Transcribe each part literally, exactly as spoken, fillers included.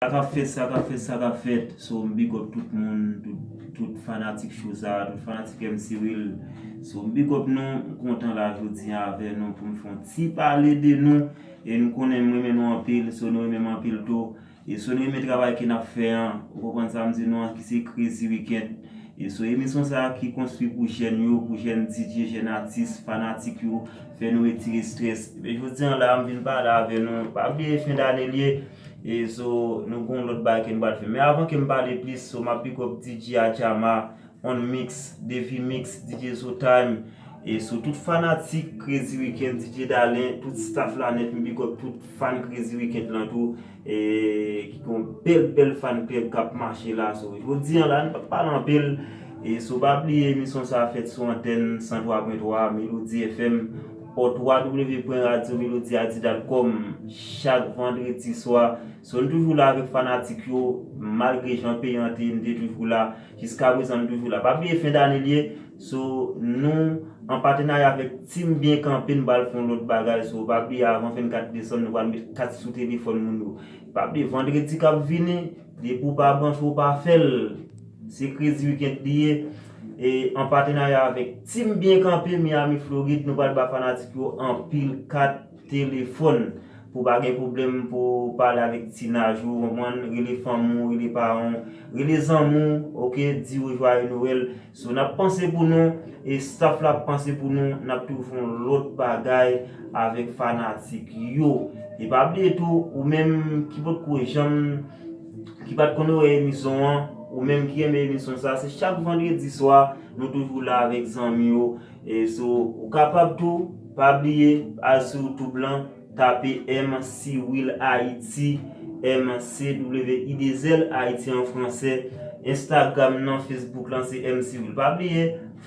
Sa k ap fèt, sa k ap fèt, sa k ap fèt. So, m big up tout moun, tout, tout fanatik show sa, tout fanatik M C Will. So, m big up nou, m kontan la jodi a avè nou pou m fè yon ti pale de nou. E nou konnen m renmen nou anpil, so nou renmen m anpil tou. E so nou renmen travay ke n ap fè an, ou konprann sa m di nou an, ki se Crazy Weekend. E so emisyon sa ki konstwi pou jèn yo, pou jèn D J, jèn atis, fanatik yo, fè nou retire strès. Men jodi an la, m vin pale avè nou, pa bliye fen dane l ye. E so, nou gon lòt bagay ke n pral fè. Men avan ke m pale plis, so m ap big up D J Adjama, On Mix, Davy Mix, D J Zotime, e so tout fanatik Crazy Weekend, D J Dalen, tout staff la nèt, m big up tout fan Crazy Weekend lan tou, e ki gon bèl, bèl fan club k ap mache la. So, jodi an la, n p ap pale anpil, e so pa bliye emisyon sa a fèt sou antèn san twa pwen twa Melody F M, w w w pwen radyo melody a di dot com, chak vandredi swa. So, n toujou la avèk fanatik yo, malgre jan peyi an te ye, n te toujou la. Jiska prezan, n toujou la. Pa bliye fen dane l ye. So, nou, an patenarya avèk Team Byen Kanpe, n pral fè yon lòt bagay. So, pa bliye, avan vennkat desanm, nou pral met kat sou telefòn moun yo. Pa bliye, vandredi k ap vini, depi w pa branche, w pa fè l. Se Crazy Weekend li ye. E an patenarya avèk Team Byen Kanpe Miami, Florid, nou pral ba fanatik yo anpil kat telefòn pou pa gen pwoblèm pou pale avèk ti naj ou, w konprann, rele fanmi w, rele paran w, rele zanmi w, oke, di yo jwaye Nwèl. So, n ap panse pou nou, e staff la ap panse pou nou, n ap toujou fè yon lòt bagay avèk fanatik yo. E pa bliye tou, ou menm ki potko janm, ki pa t konn wè emisyon an, ou menm ki renmen emisyon sa, se chak vandredi swa, nou toujou la avèk zanmi yo. E so, ou kapab tou, pa bliye, al sou YouTube lan, tape M C Will Haiti, M C W I deux L Haiti an fransè. Instagram nan, Facebook lan, se M C Will. Pa bliye,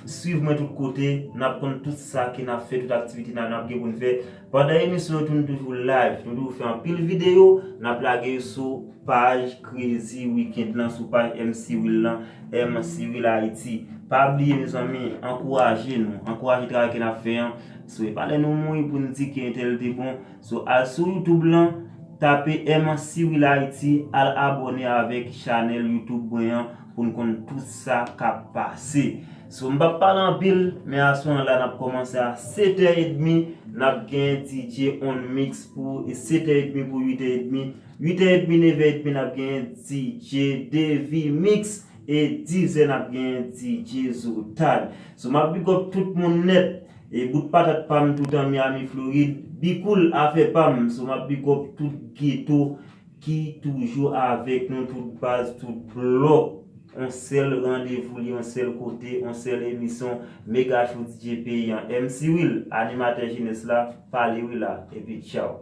swiv mwen tout kote, n ap konn tout sa ke n ap fè, tout aktivite n ap, n ap gen pou n fè. Pandan emisyon yo tou, nou toujou live, nou toujou fè anpil videyo, n ap lage yo sou paj Crazy Weekend lan, sou paj M C Will lan, M C Will Haiti. Pa bliye, mezanmi, ankouraje nou, ankouraje travay ke n ap fè an. So, e pa lè nou mouri pou n di ke entèl te bon. So, al sou YouTube lan, tape M C Will Haiti, al abòne avèk chanèl YouTube mwen an pou n konn tout sa k ap pase. So, m p ap pale anpil, men aswè an la, n ap kòmanse a sèt è edmi, n ap gen D J On Mix pou sèt è edmi pou uit è edmi. Uit è edmi, nèf è edmi, n ap gen D J Davy Mix. E diz è, n ap gen D J Zotad. So, m ap big up tout moun nèt. E bout patat pa m tout an Miami, Florid. Bikoul afè pa m. So, m ap big up tout geto ki toujou avèk nou, tout baz, tout blòk. On sèl randevou li, on sèl kote, on sèl emisyon. Mega Show D J peyi an. M C Will, animatè jenès la, pale wi la. Epi tchaw.